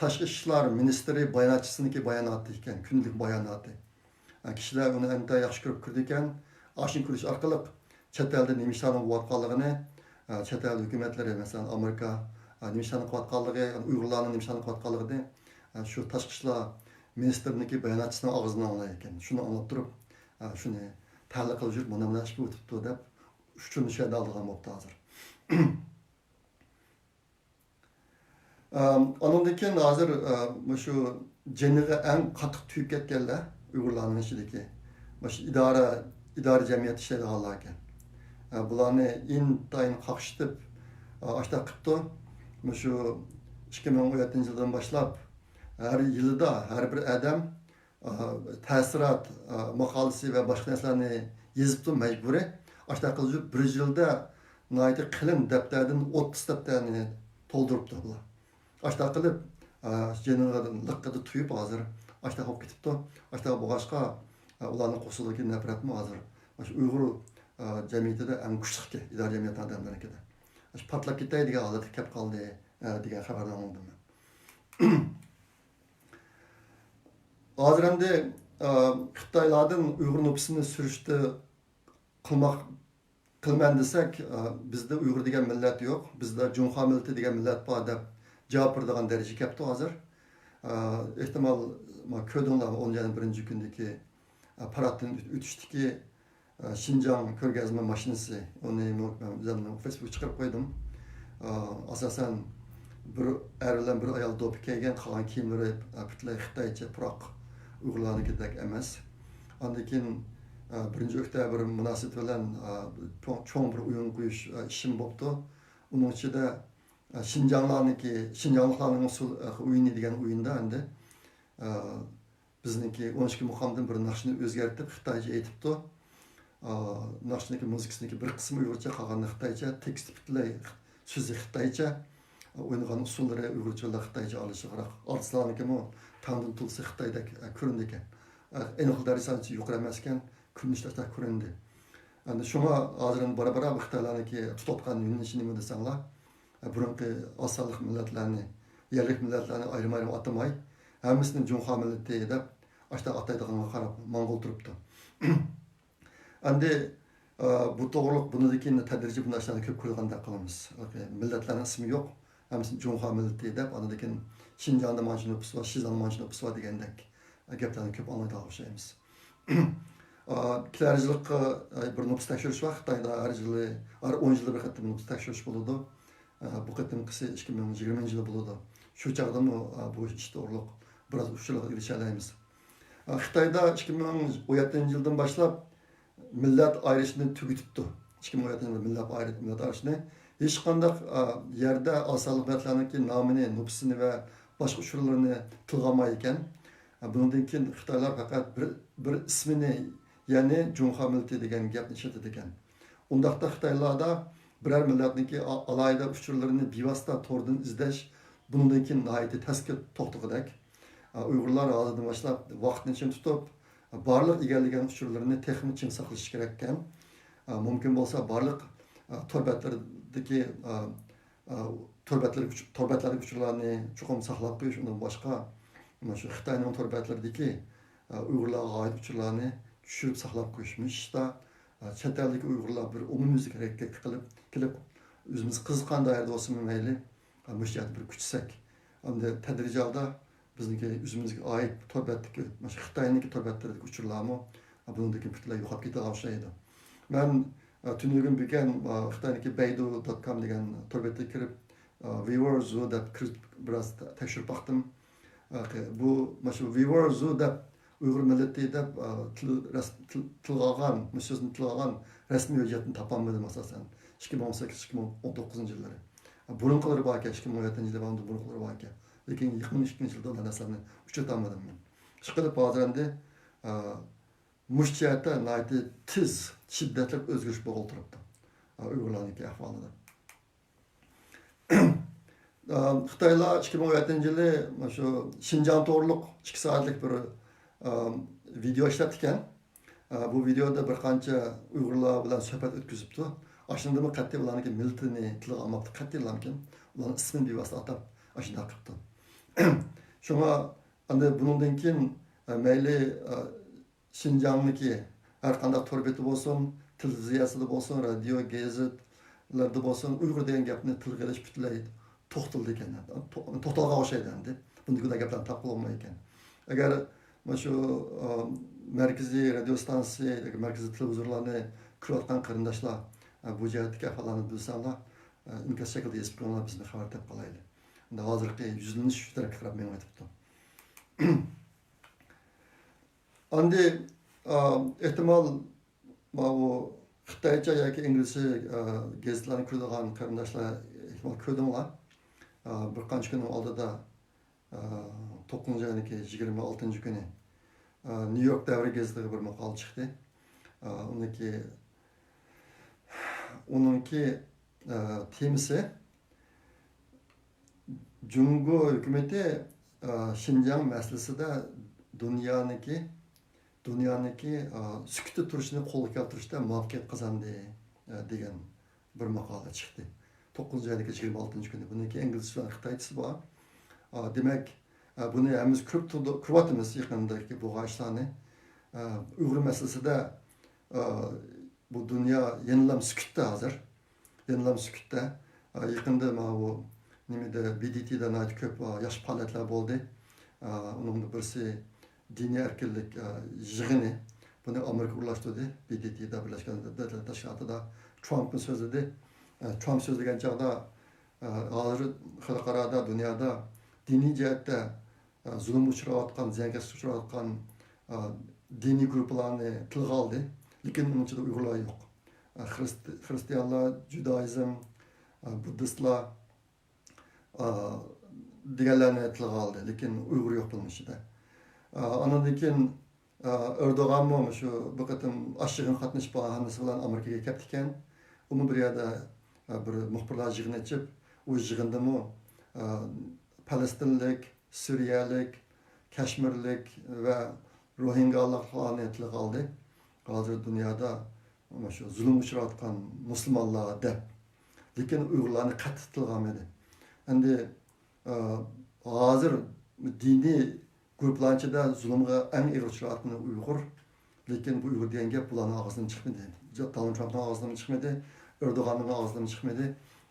تاشقى ئىشلار مىنىستىرى باياناتچىسىنىڭكى باياناتى ئىكەن، كۈندىلىك باياناتى. ئا، كىشىلەر ئۇنى ئەنتە ياخشى كۆرۈپ كىرىدىكەن. ئاشۇنى كۆرۈش ئارقىلىق چەت ئەلدە نېمە ئىشلارنىڭ بولۇۋاتقانلىقىنى، ئا، چەت ئەل ھۆكۈمەتلىرى، مەسىلەن، ئامېرىكا، ئا، نېمە ئىشلارنىڭ قىلىۋاتقانلىقى، ئۇيغۇرلارنىڭ نېمە ئىشلارنى قىلىۋاتقانلىقىنى، ئا، شۇ تاشقى ئىشلار مىنىستىرىنىڭكى باياناتچىسىنىڭ ئاغزىدىن ئاڭلايدىكەن. شۇنى ئاڭلاپ تۇرۇپ، ئا، شۇنى تەھلىل قىلىپ يۈرۈپ، مانا مۇنداق ئىش بولۇپ ئۆتۈپتۇ دەپ، شۇنى شۇ يەردە ئالىدىغان بوپتۇ ھازىر. ئانىڭدىن كېيىن ھازىر، ئە، مۇشۇ جېنىغا ئەڭ قاتتىق تۈگۈپ كەتكەنلەر ئۇيغۇرلارنىڭ ئىچىدىكى مۇشۇ ئىدارە، ئىدارە جەمئىيەتتە ئىشلەيدىغانلار ئىكەن. ئە، بۇلارنى ئىنتايىن قاقشىتىپ، ئە، ئاشتاق قىپتۇ. مۇشۇ ئىككى مىڭ ئون يەتتىنچى يىلدىن باشلاپ ھەر يىلىدا ھەر بىر ئادەم ئا، تەسىرات، ئا، ماقالىسى ۋە باشقا نەرسىلەرنى يېزىپتۇ مەجبۇرىي. ئاشۇنداق قىلىپ بىر يىلدا ناھايىتى قېلىن دەپتەردىن ئوتتۇز دەپتەرنى تولدۇرۇپتۇ بۇلار. ئاشۇنداق قىلىپ، ئا، جېنىغا لىققىدە تۇيۇپ ھازىر ئاشۇنداق بولۇپ كېتىپتۇ. ئاشۇنداق بولغاچقا، ئا، ئۇلارنىڭ قورسىقىدىكى نەپرەتمۇ ھازىر مۇشۇ ئۇيغۇر، ئا، جەمئىيىتىدە ئەڭ كۈچلۈككەن، ئىدارە جەمئىيەتنىڭ ئادەملىرىنىڭكىدە. مۇشۇ پارتلاپ كېتەي دېگەن ھالەتكە كەپ قالدى، ئا، دېگەن خەۋەرنى ئاڭلىدىم مەن. ھازىر ئەمدى، ئا، خىتايلاردىن ئۇيغۇر نوپۇسىنى سۈرۈشتە قىلماق، قىلىمەن دېسەك، ئا، بىزدە ئۇيغۇر دېگەن مىللەت يوق، بىزدە جۇڭخۇا مىللىتى دېگەن مىللەت بار دەپ جاۋاب بېرىدىغان دەرىجىگە كەپتۇ ھازىر. ئا، ئېھتىمال، ما، كۆردۈڭلارمۇ، ئون يەتتە بىرىنچى كۈندىكى، ئا، پاراتتىن ئۆت-، ئۆتۈشتىكى، ئا، شىنجاڭ كۆرگەزمە ماشىنىسى، ئۇنى مۇ-، مەن ئۆزۈمنىڭ فېيسبۇكقا چىقىرىپ قويدۇم. ئا، ئاساسەن، بىر ئەر بىلەن بىر ئايال دوپپا كىيگەن، قالغان كىيىملىرى، ئە، پۈتۈنلەي خىتايچە پۇراق، ئۇيغۇرلارنىڭكىدەك ئەمەس. ئاندىن كېيىن، ئە، بىرىنچى ئۆكتەبىر مۇناسىۋىتى بىلەن، ئە، چوڭ، چوڭ بىر ئويۇن قويۇش، ئە، ئىشىم بوپتۇ. ئۇنىڭ ئىچىدە، ئە، شىنجاڭلارنىڭكى، شىنجاڭلىقلارنىڭ ئۇسسۇل، ئە، ئويۇنى دېگەن ئويۇندا ئەمدى، ئە، بىزنىڭكى ئون ئىككى مۇقامدىن بىر ناخشىنى ئۆزگەرتىپ، خىتايچە ئېيتىپتۇ. ئا، ناخشىنىڭكى مۇزىكىسىنىڭكى بىر قىسمى ئۇيغۇرچە، قالغىنى خىتايچە، تېكىستى پۈتۈنلەي سۆزى خىتايچە، ئوينىغان ئۇسسۇللىرى ئۇيغۇرچە بىلەن خىتايچە ئارىلىشىقراق. ئارتىسلارنىڭكىمۇ تەڭدىن تولىسى خىتايدەك، ئە، كۆرۈنىدىكەن. ئە، ئېنىق دەرىجىسى ئانچە يۇقىرى ئەمەسكەن، كۆرۈنۈشى ئاشۇنداق كۆرۈندى. ئەمدى شۇڭا ھازىر ئەمدى بارا-بارا بۇ خىتايلارنىڭكى تۇتۇۋاتقان يۆنىلىشى نېمە دېسەڭلار، ئە، بۇرۇنقى ئاز سانلىق مىللەتلەرنى، يەرلىك مىللەتلەرنى ئايرىم-ئايرىم ئاتىماي، ھەممىسىنى جۇڭخۇا مىللىتى دەپ ئاشۇنداق ئاتايدىغانغا قاراپ ماڭغىلى تۇرۇپتۇ. ئەمدى، ئە، بۇ توغرىلىق بۇنىڭدىن كېيىن تەدرىجىي بۇنداق ئىشلارنى كۆپ كۆرىدىغاندەك قىلىمىز. مىللەتلەرنىڭ ئىسمى يوق. ھەممىسى جۇڭخۇا مىللىتى دەپ، ئاندىن كېيىن شىنجاڭدا مانچە نوپۇس بار، شىزاڭدا مانچە نوپۇس بار دېگەندەك گەپلەرنى كۆپ ئاڭلايدىغان ئوخشايمىز. ئا، كېلەر يىلقى، ئا، بىر نوپۇس تەكشۈرۈش بار. خىتايدا ھەر يىلى، ھەر ئون يىلدا بىر قېتىم نوپۇس تەكشۈرۈش بولىدۇ. ئا، بۇ قېتىمقىسى ئىككى مىڭ يىگىرمىنچى يىلى بولىدۇ. شۇ چاغدىمۇ، ئا، بۇ ئىش توغرۇلۇق بىراز ئۇچۇرلارغا ئېرىشەلەيمىز. ئا، خىتايدا ئىككى مىڭ ئون يەتتىنچى يىلدىن باشلاپ مىللەت ئايرىشنى تۈگىتىپتۇ. ئىككى مىڭ ئون يەتتىنچى يىلدا مىللەت ئايرى-، مىللەت ئايرىشنى ھېچقانداق، ئا، يەردە ئاز سانلىق مىللەتلەرنىڭكى نامىنى، نوپۇسىنى ۋە باشقا ئۇچۇرلىرىنى تىلغا ئالمايدىكەن. ئا، بۇنىڭدىن كېيىن خىتايلار پەقەت بىر، بىر ئىسمىنى، يەنى جۇڭخۇا مىللىتى دېگەن گەپنى ئىشلىتىدىكەن. ئۇنداقتا خىتايلاردا بىرەر مىللەتنىڭكى ئا-، ئالاھىدە ئۇچۇرلىرىنى بىۋاسىتە توردىن ئىزدەش بۇنىڭدىن كېيىن ناھايىتى تەسكە توختىغۇدەك. ئۇيغۇرلار ھازىردىن باشلاپ ۋاقىتنى چىڭ تۇتۇپ، بارلىق ئىگىلىگەن ئۇچۇرلىرىنى تېخىمۇ چىڭ ساقلىشى كېرەككەن. مۇمكىن بولسا بارلىق تور بەتلىرىدىكى، تور بەتلىرى، تور بەتلەردىكى ئۇچۇرلارنى چوقۇم ساقلاپ قويۇش، ئۇنىڭ باشقا مانا شۇ خىتاينىڭ تور بەتلىرىدىكى ئۇيغۇرلارغا ئائىت ئۇچۇرلارنى چۈشۈرۈپ ساقلاپ قويۇش. مۇشۇ ئىشتا چەت ئەلدىكى ئۇيغۇرلار بىر ئومۇميۈزلۈك ھەرىكەتكە قىلىپ، كېلىپ، ئۆزىمىز قىزىققان دائىرىدە بولسىمۇ مەيلى، مۇشۇ جەھەتتە بىر كۈچىسەك. ئەمدى تەدرىجىي ھالدا بىزنىڭكى ئۆزىمىزگە ئائىت تور بەتتىكى، مانا شۇ خىتاينىڭكى تور بەتلىرىدىكى ئۇچۇرلارمۇ بۇنىڭدىن كېيىن پۈتۈنلەي يوقاپ كېتىدىغان ئوخشايدۇ. مەن تۈنۈگۈن بۈگۈن خىتاينىڭكى بەيدۇ دات كام دېگەن تور بەتكە كىرىپ، ۋىۋور زۇ دەپ كىرىپ بىراز تەكشۈرۈپ باقتىم. بۇ، مانا شۇ ۋىۋور زۇ دەپ ئۇيغۇر مىللىتى دەپ، ئا، تىل-، رەس-، تىل-، تىلغا ئالغان، مۇشۇ سۆزنى تىلغا ئالغان رەسمىي ھۆججەتنى تاپالمىدىم ئاساسەن. ئىككى مىڭ ئون سەككىز، ئىككى مىڭ ئون توققۇزىنچى يىللىرى. ئا، بۇرۇنقىلىرى باركەن، ئىككى مىڭ ئون يەتتىنچى يىلى بار، ئۇنىڭدىن بۇرۇنقىلىرى باركەن. لېكىن يېقىن ئىككىنچى يىلدا ئۇنداق نەرسىلەرنى ئۇچرىتالمىدىم مەن. ئىشقىلىپ ھازىر ئەمدى، ئا، مۇشۇ جەھەتتە ناھايىتى تېز، شىددەتلىك ئۆزگىرىش بولغىلى تۇرۇپتۇ. ئا، ئۇيغۇرلارنىڭكى ئەھۋالىدا. خىتايلار ئىككى مىڭ ئون يەتتىنچى يىلى مانا شۇ شىنجاڭ توغرۇلۇق ئىككى سائەتلىك بىر، ئا، ۋىدېئو ئىشلەپتىكەن. ئا، بۇ ۋىدېئودا بىر قانچە ئۇيغۇرلار بىلەن سۆھبەت ئۆتكۈزۈپتۇ. ئاشۇندىمۇ قەتئىي ئۇلارنىڭكى مىللىتىنى تىلغا ئالماپتۇ، قەتئىي ئۇلارنىڭكى ئۇلارنىڭ ئىسمىنى بىۋاسىتە ئاتاپ ئاشۇنداق قىپتۇ. شۇڭا ئەمدى بۇنىڭدىن كېيىن، ئا، مەيلى، ئا، شىنجاڭنىڭكى ھەر قانداق تور بېتى بولسۇن، تېلېۋىزىيەسىدە بولسۇن، رادىيو، گېزىتلەردە بولسۇن، ئۇيغۇر دېگەن گەپنى تىلغا ئېلىش پۈتۈنلەي توختىلىدىكەن. تو-، توختالغان ئوخشايدۇ ئەمدى. بۇندىكى گەپلەرنى تاپقىلى بولمايدىكەن. ئەگەر مانا شۇ، ئا، مەركىزىي رادىيو ئىستانسىسى ياكى مەركىزىي تېلېۋىزورلارنى كۆرۈۋاتقان قېرىنداشلار، ئا، بۇ جەھەتتىكى ئەھۋاللارنى بىلسەڭلار، ئا، ئىنكاس شەكلىدە يېزىپ قويۇڭلار، بىزمۇ خەۋەر تېپىپ قالايلى. ئەمدى ھازىرقى يۈزلىنىش شۇ تەرەپكە قاراپ مېڭىۋېتىپتۇ. ئاندى، ئا، ئېھتىمال، ماۋۇ خىتايچە ياكى ئىنگلىزچە، ئا، گېزىتلەرنى كۆرىدىغان قېرىنداشلار ئېھتىمال كۆردۈڭلار. ئا، بىر قانچە كۈننىڭ ئالدىدا، ئا، توققۇزىنچى ئاينىڭكى يىگىرمە ئالتىنچى كۈنى، ئا، نيۇ يورك دەۋر گېزىتىگە بىر ماقالە چىقتى. ئا، ئۇنىڭكى، ئۇنىڭكى، ئا، تېمىسى، جۇڭگو ھۆكۈمىتى، ئا، شىنجاڭ مەسىلىسىدە دۇنيانىڭكى، دۇنيانىڭكى، ئا، سۈكۈتتە تۇرۇشىنى قولغا كەلتۈرۈشتە مۇۋەپپەقىيەت قازاندى، ئا، دېگەن بىر ماقالە چىقتى. توققۇزىنچى ئاينىڭكى يىگىرمە ئالتىنچى كۈنى. بۇنىڭكى ئىنگلىزچە بىلەن خىتايچىسى بار. ئا، دېمەك، ئا، بۇنى ھەممىمىز كۆرۈپ تۇردۇق، كۆرۈۋاتىمىز يېقىندىكى بولغان ئىشلارنى. ئا، ئۇيغۇر مەسىلىسىدە، ئا، بۇ دۇنيا يەنىلام سۈكۈتتە ھازىر. يەنىلام سۈكۈتتە. ئا، يېقىندا ماۋۇ نېمىدە، بى دى تىدا ناھايىتى كۆپ، ئا، ياخشى پائالىيەتلەر بولدى. ئا، ئۇنىڭدا بىرسى دىنىي ئەركىنلىك، ئا، يىغىنى. بۇنى ئامېرىكا ئورۇنلاشتۇردى. بى دى تىدا، بىرلەشكەن دۆلەتلەر تەشكىلاتىدا ترامپمۇ سۆزلىدى. ئا، ترامپ سۆزلىگەن چاغدا، ئا، ھازىر خەلقئارادا، دۇنيادا دىنىي جەھەتتە ئا، زۇلۇمغا ئۇچراۋاتقان، زىيانكەشلىككە ئۇچراۋاتقان، ئا، دىنىي گۇرۇپپىلارنى تىلغا ئالدى. لېكىن ئۇنىڭ ئىچىدە ئۇيغۇرلار يوق. ئا، خرىست-، خرىستىيانلار، جۇدائىزم، ئا، بۇددىستلار، ئا، دېگەنلەرنى تىلغا ئالدى. لېكىن ئۇيغۇر يوق بۇنىڭ ئىچىدە. ئا، ئاندىن كېيىن، ئا، ئەردوغانمۇ مۇشۇ بۇ قېتىم ئاشۇ يىغىنغا قاتنىشىش باھانىسى بىلەن ئامېرىكىغا كەپتىكەن. ئۇمۇ بىر يەردە، ئا، بىر مۇخبىرلار يىغىنى ئېچىپ، ئۇ يىغىندىمۇ، ئا، پەلەستىنلىك، سۈرىيەلىك، كەشمىرلىك ۋە روھىنگالىقلارنى تىلغا ئالدى. ھازىر دۇنيادا مۇشۇ زۇلۇمغا ئۇچراۋاتقان مۇسۇلمانلار دەپ. لېكىن ئۇيغۇرلارنى قەتئىي تىلغا ئالمىدى. ئەمدى، ئا، ھازىر دىنىي گۇرۇپپىلارنىڭ ئىچىدە زۇلۇمغا ئەڭ ئېغىر ئۇچراۋاتقىنى ئۇيغۇر. لېكىن بۇ ئۇيغۇر دېگەن گەپ بۇلارنىڭ ئاغزىدىن چىقمىدى. دونالد ترامپنىڭ ئاغزىدىن چىقمىدى. ئەردوغاننىڭ ئاغزىدىن چىقمىدى.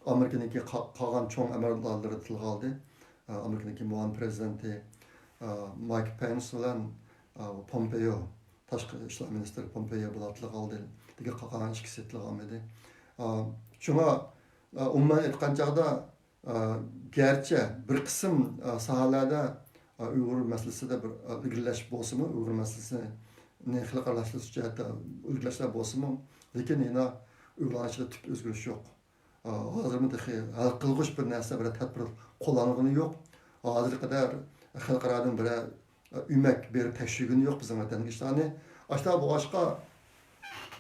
ئامېرىكىنىڭكى قا-، قالغان چوڭ ئەمەلدارلىرى تىلغا ئالدى. ئامېرىكىنىڭ كېيىن مۇئاۋىن پىرېزىدېنتى، ئا، مايك پېنس بىلەن، ئا، پومپېيو، تاشقى ئىشلار مىنىستىرى پومپېيو بۇلار تىلغا ئالدى. لېكىن قالغان ھېچ ئىككىسى تىلغا ئالمىدى. ئا، شۇڭا، ئا، ئومۇمەن ئېيتقان چاغدا، ئا، گەرچە بىر قىسىم، ئا، ساھەلەردە، ئا، ئۇيغۇر مەسىلىسىدە بىر، ئا، ئىلگىرىلەش بولسىمۇ، ئۇيغۇر مەسىلىسىنى خەلقئارالاشتۇرۇش جەھەتتە ئىلگىرىلەشلەر بولسىمۇ، لېكىن يەنە ئۇيغۇرلارنىڭ ئىچىدە تۈپ ئۆزگىرىش يوق. ھازىرمۇ تېخى ھەل قىلغۇچ بىر نەرسە، بىر تەدبىر قوللانغىنى يوق. ھازىرغا قەدەر خەلقئارادىن بىرەر ئۆمەك بېرىپ تەكشۈرگىنى يوق بىزنىڭ ۋەتەندىكى ئىشلارنى. ئاشۇنداق بولغاچقا،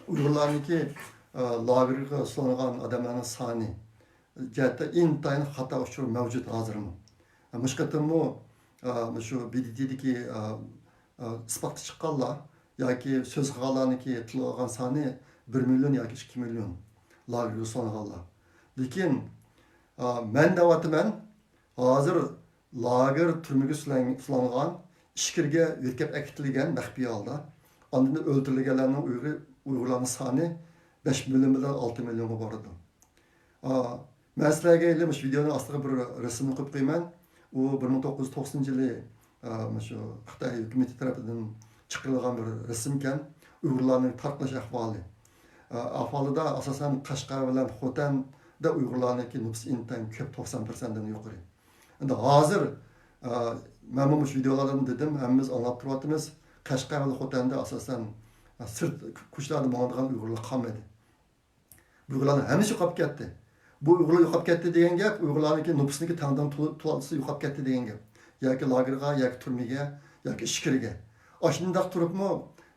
ئۇيغۇرلارنىڭكى ئا، لاگېرغا سولانغان ئادەملەرنىڭ سانى جەھەتتە ئىنتايىن خاتا ئۇچۇر مەۋجۇت ھازىرمۇ. ئا، مۇشۇ قېتىممۇ، ئا، مۇشۇ ب د ت دىكى، ئا، ئا، ئىسپاتقا چىققانلار ياكى سۆز قىلغانلارنىڭكى تىلغا ئالغان سانى بىر مىليون ياكى ئىككى مىليون لاگېرغا سولانغانلار. لېكىن، ئا، مەن دەۋاتىمەن، ھازىر لاگېر تۈرمىگە سولان-، سولانغان، ئىچكىرىگە يۆتكەپ ئەكېتىلگەن مەخپىي ھالدا، ئاندىن ئۆلتۈرۈلگەنلەرنىڭ ئۇيغۇر-، ئۇيغۇرلارنىڭ سانى بەش مىليون بىلەن ئالتە مىليونغا بارىدۇ. ئا، مەن سىلەرگە ھېلى مۇشۇ ۋىدېئونىڭ ئاستىغا بىر رەسىمنى قويۇپ قويىمەن. ئۇ بىر مىڭ توققۇز يۈز توقسىنىنچى يىلى، ئا، مۇشۇ خىتاي ھۆكۈمىتى تەرىپىدىن چىقىرىلغان بىر رەسىمكەن. ئۇيغۇرلارنىڭ تارقىلىش ئەھۋالى. ئا، ئەھۋالىدا ئاساسەن قەشقەر بىلەن خوتەندە ئۇيغۇرلارنىڭكى نوپۇسى ئىنتايىن كۆپ، توقسان پىرسەنتتىن يۇقىرى. ئەمدى ھازىر، ئا، مەنمۇ مۇشۇ ۋىدېئولاردىن دېدىم، ھەممىمىز ئاڭلاپ تۇرۇۋاتىمىز. قەشقەر ۋە خوتەندە ئاساسەن، ئا، سىرت كوچىلاردا ماڭىدىغان ئۇيغۇرلار قالمىدى. بۇ ئۇيغۇرلارنىڭ ھەممىسى يوقاپ كەتتى. بۇ ئۇيغۇرلار يوقاپ كەتتى دېگەن گەپ، ئۇيغۇرلارنىڭكى نوپۇسنىڭكى تەڭدىن تول-، تولىسى يوقاپ كەتتى دېگەن گەپ. ياكى لاگېرغا، ياكى تۈرمىگە، ياكى ئىچكىرىگە. ئاشۇنداق تۇرۇپمۇ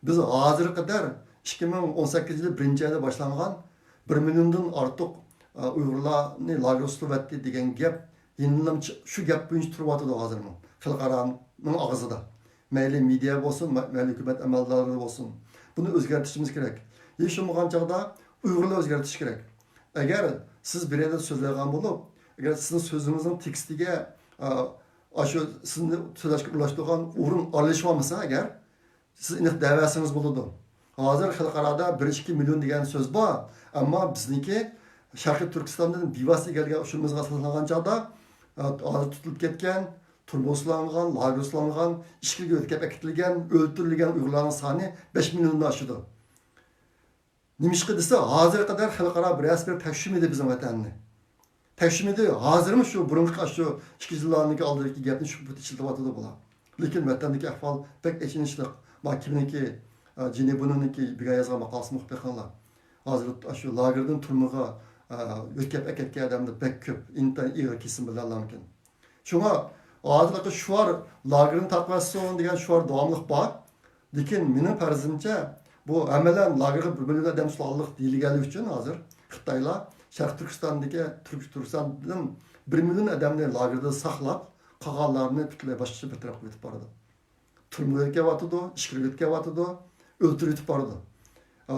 بىز ھازىرغا قەدەر ئىككى مىڭ ئون سەككىزىنچى يىلى بىرىنچى ئايدا باشلانغان بىر مىليوندىن ئارتۇق، ئا، ئۇيغۇرلارنى لاگېرغا سولىۋەتتى دېگەن گەپ يەنىلا شۇ گەپ بويىچە تۇرۇۋاتىدۇ ھازىرمۇ خەلقئارانىڭ ئاغزىدا. مەيلى مېدىيا بولسۇن، مە-، مەيلى ھۆكۈمەت ئەمەلدارلىرى بولسۇن. بۇنى ئۆزگەرتىشىمىز كېرەك. ھېچ بولمىغان چاغدا ئۇيغۇرلار ئۆزگەرتىشى كېرەك. ئەگەر سىز بىر يەردە سۆزلەيدىغان بولۇپ، ئەگەر سىزنىڭ سۆزىڭىزنىڭ تېكىستىگە، ئا، ئاشۇ سىزنى سۆزلەشكە ئۇرۇنۇشتۇرغان ئورۇن ئارىلىشىۋالمىسا ئەگەر، سىز ئېنىق دەۋەرسىڭىز بولىدۇ. ھازىر خەلقئارادا بىر ئىككى مىليون دېگەن سۆز بار، ئەمما بىزنىڭكى شەرقىي تۈركىستاندىن بىۋاسىتە ئىگىلىگەن ئۇچۇرىمىزغا ئاساسلانغان چاغدا، ھازىر تۇتۇلۇپ كەتكەن، تۈرمىگە سولانغان، لاگېرغا سولانغان، ئىچكىرىگە يۆتكەپ ئەكېتىلگەن، ئۆلتۈرۈلگەن ئۇيغۇرلارنىڭ سانى بەش مىليوندىن ئاشىدۇ. نېمىشقا دېسە، ھازىرغا قەدەر خەلقئارا بىرەرسى بىر تەكشۈرمىدى بىزنىڭ ۋەتەننى. تەكشۈمىدى. ھازىرمۇ شۇ بۇرۇنقى ئاشۇ ئىككى يىللارنىڭكى ئالدىدىكى گەپنى شۇ پېتى ئىشلىتىۋاتىدۇ بۇلار. لېكىن ۋەتەندىكى ئەھۋال بەك ئېچىنىشلىق. ما كىمنىڭكى، ئە، جېنى بۇنىڭكى بۈگۈن يازغان ماقالىسىنى ئوقۇپ بېقىڭلار. ھازىر ئاشۇ لاگېردىن تۈرمىگە، ئە، يۆتكەپ ئەكەتكەن ئادەملەر بەك كۆپ. ئىنتايىن ئېغىر كېسىم بىلەنلەرمىكىن. شۇڭا ھازىرقى شوئار لاگېرنى تارتىۋەتسۇن دېگەن شوئار داۋاملىق بار. لېكىن مېنىڭ پەرىزىمچە، بۇ ئەمەلەن لاگېرغا بىر مىليون ئادەم سولانلىق دېيىلگەنلىكى ئۈچۈن ھازىر خىتايلار شەرقىي تۈركىستاندىكى تۈرك-، تۈركىستاندىن بىر مىليون ئادەمنى لاگېردا ساقلاپ، قالغانلارنى پۈتۈنلەي باشقىچە بىر تەرەپكە ئۆتۈپ بارىدۇ. تۈرمىگە ئەكەۋاتىدۇ، ئىچكىرىگە ئەكەۋاتىدۇ، ئۆلتۈرۈۋېتىپ بارىدۇ. ئا،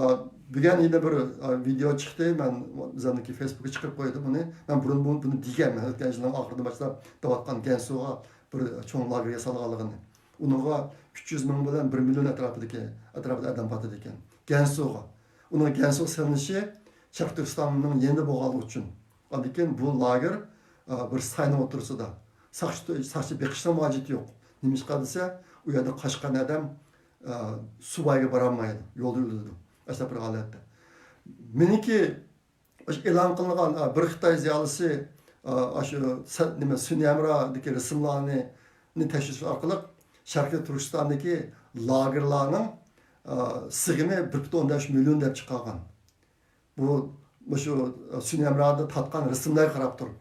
بۈگۈن يەنە بىر، ئا، ۋىدېئو چىقتى. مەن ئۆزۈمنىڭكى فېيسبۇكقا چىقىرىپ قويدۇم بۇنى. مەن بۇرۇن بۇ-، بۇنى دېگەن. مەن ئۆتكەن يىلنىڭ ئاخىرىدىن باشلاپ دەۋاتقان گەنسۇغا بىر چوڭ لاگېر ياسالغانلىقىنى. ئۇنىڭغا ئۈچ يۈز مىڭ بىلەن بىر مىليون ئەتراپىدىكى، ئەتراپىدا ئادەم بارىدىكەن. گەنسۇغا. ئۇنىڭ گەنسۇغا سېلىنىشى شەرقىي تۈركىستاننىڭ يېنىدا بولغانلىقى ئۈچۈن. ئاندىن كېيىن بۇ لاگېر، ئا، بىر ساينىڭ ئوتتۇرىسىدا. ساقچى، ساقچى بېقىشنىڭ ھاجىتى يوق. نېمىشقا دېسە، ئۇ يەردە قاچقان ئادەم، ئا، سۇۋايغا بارالمايدۇ، يولدا ئۆلىدۇ. ئاشۇنداق بىر ھالەتتە. مېنىڭكى ئاشۇ ئېلان قىلىنغان، ئا، بىر خىتاي زىيالىيسى، ئا، ئاشۇ سە-، نېمە، سۈنئىي ھەمراھدىكى رەسىملەرنى، نى تەكشۈرۈش ئارقىلىق شەرقىي تۈركىستاندىكى لاگېرلارنىڭ، ئا، سىغىمى بىر پۈتۈن ئوندىن ئۈچ مىليون دەپ چىقارغان. بۇ، مۇشۇ سۈنئىي ھەمراھدا تارتقان رەسىملەرگە قاراپ تۇرۇپ.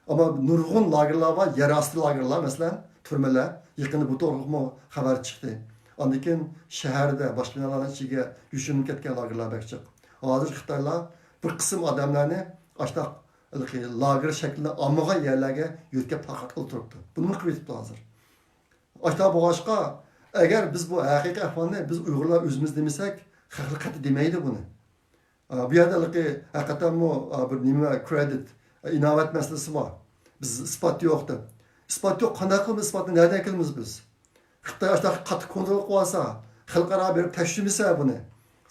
ئەمما نۇرغۇن لاگېرلار بار، يەر ئاستى لاگېرلار، مەسىلەن، تۈرمىلەر. يېقىندا بۇ توغرىلىقمۇ خەۋەر چىقتى. ئاندىن كېيىن شەھەردە، باشقا بىنالارنىڭ ئىچىگە يوشۇرۇنۇپ كەتكەن لاگېرلار بەك جىق. ھازىر خىتايلار بىر قىسىم ئادەملەرنى ئاشۇنداق ھېلىقى لاگېر شەكلىدە ئالمىغان يەرلەرگە يۆتكەپ تارقاتقىلى تۇرۇپتۇ. بۇنىمۇ قىلىۋېتىپتۇ ھازىر. ئاشۇنداق بولغاچقا، ئەگەر بىز بۇ ھەقىقىي ئەھۋالنى بىز ئۇيغۇرلار ئۆزىمىز دېمىسەك، خەقلەر قەتئىي دېمەيدۇ بۇنى. ئا، بۇ يەردە ھېلىقى ھەقىقەتەنمۇ، ئا، بىر نېمە، كرېدىت، ئا، ئىناۋەت مەسىلىسى بار. بىز ئىسپات يوق دەپ. ئىسپات يوق، قانداق قىلىمىز ئىسپاتنى؟ نەدىن ئەكېلىمىز بىز؟ خىتاي ئاشۇنداق قاتتىق كونترول قىلىۋالسا، خەلقئارا بېرىپ تەكشۈرمىسە بۇنى.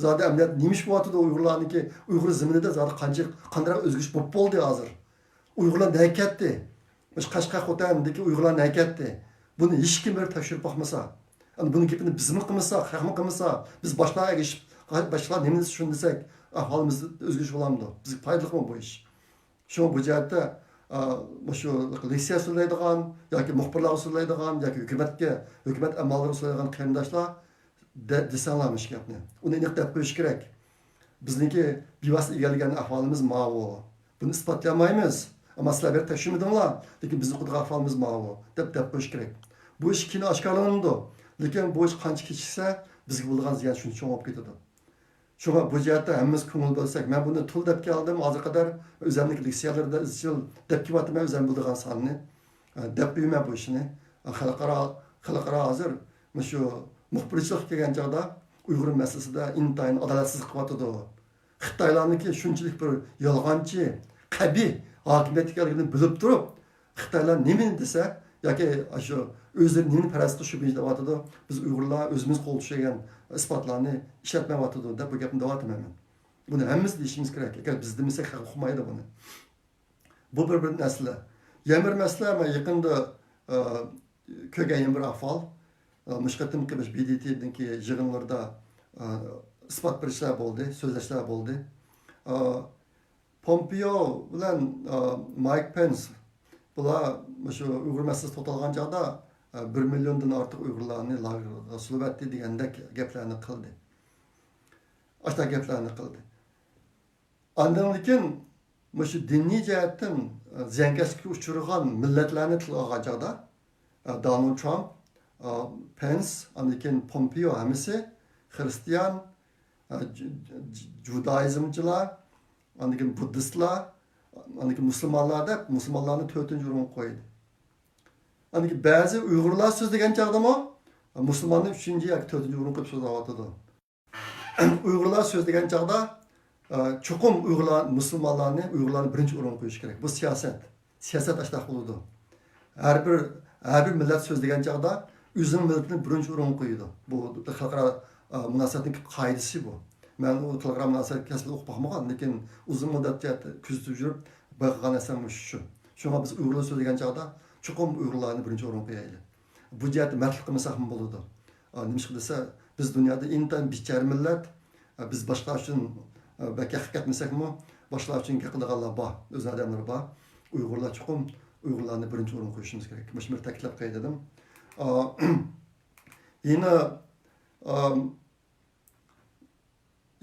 زادى ئەمەلىيەتتە نېمە ئىش بولۇۋاتىدۇ ئۇيغۇرلارنىڭكى، ئۇيغۇر زېمىنىدە زادى قانچە، قانداق ئۆزگىرىش بولۇپ بولدى ھازىر؟ ئۇيغۇرلار نەگە كەتتى؟ مۇشۇ قەشقەر خوتەندىكى ئۇيغۇرلار نەگە كەتتى؟ بۇنى ھېچكىم بېرىپ تەكشۈرۈپ باقمىسا، ئەمدى بۇنىڭ گېپىنى بىزمۇ قىلمىساق، خەقمۇ قىلمىسا، بىز باشقىلارغا ئەگىشىپ، باشقىلار نېمە دېسە شۇنى دېسەك، ئەھۋالىمىز ئۆزگىرىش بولامدۇ؟ بىزگە پايدىلىقمۇ بۇ ئىش؟ شۇڭا بۇ جەھەتتە، ئا، مۇشۇ لېكسىيە سۆزلەيدىغان ياكى مۇخبىرلارغا سۆزلەيدىغان ياكى ھۆكۈمەتكە، ھۆكۈمەت ئەمەلدارلىرىغا سۆزلەيدىغان قېرىنداشلار دە-، دېسەڭلار مۇشۇ گەپنى. ئۇنى ئېنىق دەپ قويۇش كېرەك. بىزنىڭكى بىۋاسىتە ئىگىلىگەن ئەھۋالىمىز ماۋۇ. بۇنى ئىسپاتلىيالمايمىز. ئەمما سىلەر بېرىپ تەكشۈرمىدىڭلار. لېكىن بىزنىڭ ئۇقىدىغان ئەھۋالىمىز ماۋۇ، دەپ، دەپ قويۇش كېرەك. بۇ ئىش كېيىن ئاشكارىلىنىدۇ. لېكىن بۇ ئىش قانچە كېچىكسە، بىزگە بولىدىغان زىيان شۇنچە چوڭ بولۇپ كېتىدۇ. شۇڭا بۇ جەھەتتە ھەممىمىز كۆڭۈل بۆلسەك، مەن بۇنى تولا دەپ كەلدىم، ھازىرغا قەدەر ئۆزەمنىڭكى لېكسىيەلىرىدە ئىزچىل دەپ كېلىۋاتىمەن، ئۆزەم بىلىدىغان ساننى، ئە، دەپ قويىمەن بۇ ئىشنى. ئە، خەلقئارا، خەلقئارا ھازىر مۇشۇ مۇخبىرچىلىققا كەلگەن چاغدا ئۇيغۇر مەسىلىسىدە ئىنتايىن ئادالەتسىزلىك قىلىۋاتىدۇ. خىتايلارنىڭكى شۇنچىلىك بىر يالغانچى، قەبىھ ھاكىمىيەتكە كەلگىنىنى بىلىپ تۇرۇپ، خىتايلار نېمىنى دېسە ياكى ئاشۇ ئۆزلىرى نېمىنى پەرەز قىلىشى بويىچە دەۋاتىدۇ، بىز ئۇيغۇرلار ئۆزىمىز قول تۇتۇشىدىغان ئىسپاتلارنى ئىشلەتمەيۋاتىدۇ دەپ بۇ گەپنى دەۋاتىمەن مەن. بۇنى ھەممىمىز دېيىشىمىز كېرەك. ئەگەر بىز دېمىسەك، خەلق ئۇقمايدۇ بۇنى. بۇ بىر، بىر مەسىلە. يەنە بىر مەسىلە، مەن يېقىندا، ئە، كۆرگەن يەنە بىر ئەھۋال. ئە، مۇشۇ قېتىمقى بىر بى دى تىنىڭكى يىغىنلىرىدا، ئە، ئىسپات بېرىشلەر بولدى، سۆزلەشلەر بولدى. ئە، پومپېئو بىلەن، ئە، مايك پېنس بۇلار مۇشۇ ئۇيغۇر مەسىلىسى توختالغان چاغدا، ئە، بىر مىليوندىن ئارتۇق ئۇيغۇرلارنى لاگېرغا سولىۋەتتى دېگەندەك گەپلەرنى قىلدى. ئاشۇنداق گەپلەرنى قىلدى. ئاندىن كېيىن مۇشۇ دىنىي جەھەتتىن، ئە، زىيانكەشلىككە ئۇچرىغان مىللەتلەرنى تىلغا ئالغان چاغدا، ئە، دونالد ترامپ، ئە، پېنس، ئاندىن كېيىن پومپېئو ھەممىسى خرىستىيان، ئە، ج-، ج-، جۇدائىزمچىلار، ئاندىن كېيىن بۇددىستلار، ئاندىن كېيىن مۇسۇلمانلار دەپ مۇسۇلمانلارنى تۆتىنچى ئورۇنغا قويدى. ئاندىن كېيىن بەزى ئۇيغۇرلار سۆزلىگەن چاغدىمۇ مۇسۇلماننى ئۈچىنچى ياكى تۆتىنچى ئورۇنغا قويۇپ سۆزلەۋاتىدۇ. ئۇيغۇرلار سۆزلىگەن چاغدا، ئە، چوقۇم ئۇيغۇرلار، مۇسۇلمانلارنى، ئۇيغۇرلارنى بىرىنچى ئورۇنغا قويۇش كېرەك. بۇ سىياسەت. سىياسەت ئاشۇنداق بولىدۇ. ھەر بىر، ھەر بىر مىللەت سۆزلىگەن چاغدا ئۆزىنىڭ مىللىتىنى بىرىنچى ئورۇنغا قويىدۇ. بۇ خەلقئارا، ئە، مۇناسىۋەتنىڭ قائىدىسى بۇ. مەن ئۇ خەلقئارا مۇناسىۋەت كەسپىدە ئوقۇپ باقمىغان، لېكىن ئۇزۇن مۇددەت جەھەتتە كۆزىتىپ يۈرۈپ بايقىغان نەرسەم مۇشۇ شۇ. شۇڭا بىز ئۇيغۇرلار سۆزلىگەن چاغدا چوقۇم ئۇيغۇرلارنى بىرىنچى ئورۇنغا قويايلى. بۇ جەھەتتە مەردلىك قىلمىساقمۇ بولىدۇ. ئا، نېمىشقا دېسە، بىز دۇنيادا ئىنتايىن بىچارە مىللەت. ئا، بىز باشقىلار ئۈچۈن، ئا، بەك ھەققە كەتمىسەكمۇ، باشقىلار ئۈچۈن گەپ قىلىدىغانلار بار، ئۆز ئادەملىرى بار. ئۇيغۇرلار چوقۇم ئۇيغۇرلارنى بىرىنچى ئورۇنغا قويۇشىمىز كېرەك. مۇشۇنى بىر تەكىتلەپ قوياي دېدىم. ئا، يەنە، ئا،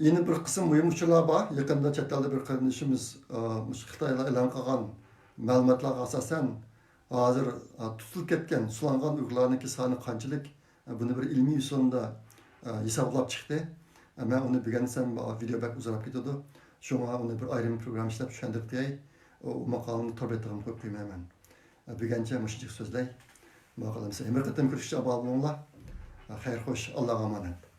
يەنە بىر قىسىم مۇھىم ئۇچۇرلار بار. يېقىندا چەت ئەلدە بىر قېرىندىشىمىز، ئا، مۇشۇ خىتايلار ئېلان قىلغان مەلۇماتلارغا ئاساسەن، ھازىر، ئا، تۇتۇلۇپ كەتكەن، سولانغان ئۇيغۇرلارنىڭكى سانى قانچىلىك، ئا، بۇنى بىر ئىلمىي ئۇسۇلدا، ئا، ھېسابلاپ چىقتى. ئا، مەن ئۇنى بۈگۈن دېسەم، ئا، ۋىدېئو بەك ئۇزاراپ كېتىدۇ. شۇڭا ئۇنى بىر ئايرىم پروگرامما ئىشلەپ چۈشەندۈرۈپ قوياي. ئۇ، ئۇ ماقالىنى تور بېتىغىمۇ قويۇپ قويمايمەن. ئا، بۈگۈنچە مۇشۇنچىلىك سۆزلەي. ماقۇل، ئەمىسە، ھەممە قېتىم كۆرۈشكىچە ئامال بولۇڭلار. ئا، خەير خوش، ئاللاغا ئامانەت.